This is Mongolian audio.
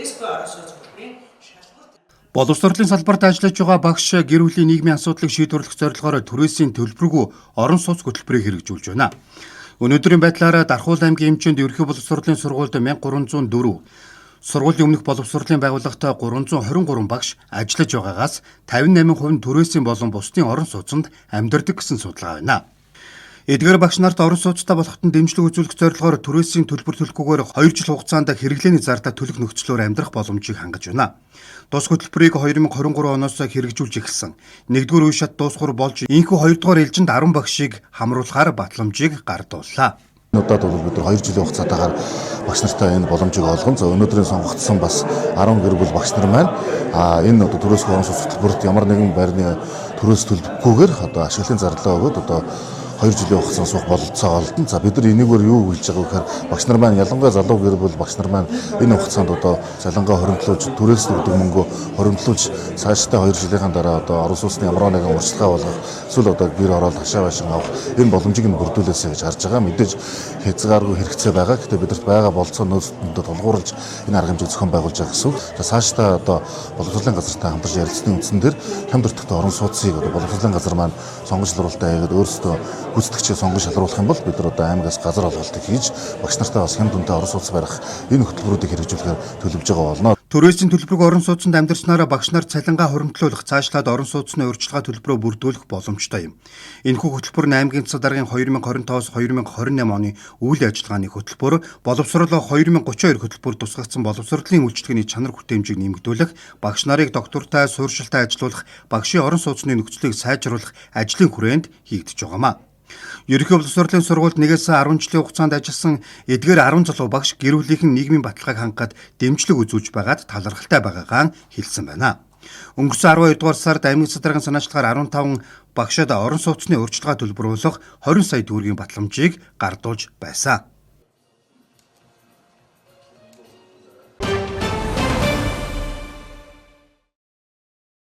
Түрээсгүй орон сууц хөтөлбөрийн шалгуур Боловсролын салбарт ажиллаж байгаа багш гэр бүлийн нийгмийн асуудлыг шийдвэрлэх зорилгоор түрээсийн төлбөргүй орон сууц хөтөлбөрийг хэрэгжүүлж байна. Өнөөдрийн байдлаар Дархуул аймгийн хэмжээнд ерөнхий боловсролын сургуульд 1304, сургуулийн өмнөх боловсролын байгууллагт 323 багш ажиллаж байгаагаас 58% нь түрээсийн болон бусдын орон сууцнд амьдардаг гэсэн судалгаа байна. Эдгээр багш нарт орон сууцтай болоход нь дэмжлэг үзүүлэх зорилгоор түрээсийн төлбөр төлөхгүйгээр 2 жил хугацаанд хэрэглээний зардаа төлөх нөхцлөөр амьдрах боломжийг хангаж байна. Тус хөтөлбөрийг 2023 оноос хэрэгжүүлж эхэлсэн. Нэгдүгээр үе шат дуусхуур болж ийнхүү хоёрдугаар ээлжинд 10 багшийг хамруулахаар батламжийг гардууллаа. Энэ удаад бол бид нар 2 жилийн хугацаатаагаар багш нартай энэ боломжийг олгон. За, өнөөдрийн сонгогдсон бас 10 гэр бүл багш нар маань энэ одоо түрээсгүй орон сууц хөтөлбөрт ямар нэгэн байрны түрээс төлбөхгүйгээр одоо ашиглалтын зарлаа өгөөд одоо 2 жилийн хугацаанд суух бололцоо олдно. За, бид нар энийгээр юу хэлж байгаа вэ гэхээр багш нар маань, ялангуяа залуу гэр бүл багш нар маань энэ хугацаанд одоо цалингаа хоримтлуулж, түрээс өгдөг мөнгөө хоримтлуулж, цаашдаа 2 жилийн дараа одоо орон сууцны ямар нэгэн урьдчилгаа болгох, эсвэл одоо гэр ороод хашаа байшин авах энэ боломжийг нь бүрдүүлээсэй гэж харж байгаа. Мэдээж хязгааргүй хэрэгцээ байгаа. Гэхдээ бидэрт байгаа бололцоо нөөцөндөө тулгуурлаж энэ арга хэмжээг зохион байгуулж байгаа гэсэн үг. За, цаашдаа одоо боловсролын газартай хамтарч ярилцсаны үндсэн дээр хямд өртөгтэй орон сууцыг одоо боловсролын газар маань сонгон шалруулалтаа хийгээд өөрсдөө гүйцэтгэгчээ сонгон шалруулах юм бол бид нар одоо аймагаас газар олголтыг хийж багш нартай бас хямд үнэтэй орон сууц барих энэ хөтөлбөрүүдийг хэрэгжүүлэхээр төлөвлөж байгаа болно. Түрээсийн төлбөргүй орон сууцнд амьдарснараа багш нар цалингаа хуримтлуулах, цаашлаад орон сууцны урьдчилгаа төлбөрөө бүрдүүлэх боломжтой юм. Энэхүү хөтөлбөр нь аймгийн засаг даргын 2025-аас 2028 оны үйл ажиллагааны хөтөлбөр, боловсрол 2032 хөтөлбөр тусгагдсан боловсролын үйлчилгээний чанар хүртээмжийг нэмэгдүүлэх, багш нарыг доктортой суурьшилтай ажилуулах, багшийн орон сууцны нөхцөлийг сайжруулах ажлын хүрээнд хийгдэж байгаамаа. Ерөнхий боловсролын сургуульд 1-ээс 10 жилийн хугацаанд ажилласан эдгээр 10 залуу багш гэр бүлийнх нь нийгмийн баталгааг хангахад дэмжлэг үзүүлж байгаад талархалтай байгаагаа хэлсэн байна. Өнгөрсөн 12 дугаар сард аймгийн засаг даргын санаачлагаар 15 багшид орон сууцны урьдчилгаа төлбөр болох 20 сая төгрөгийн батламжийг гардуулж байсан.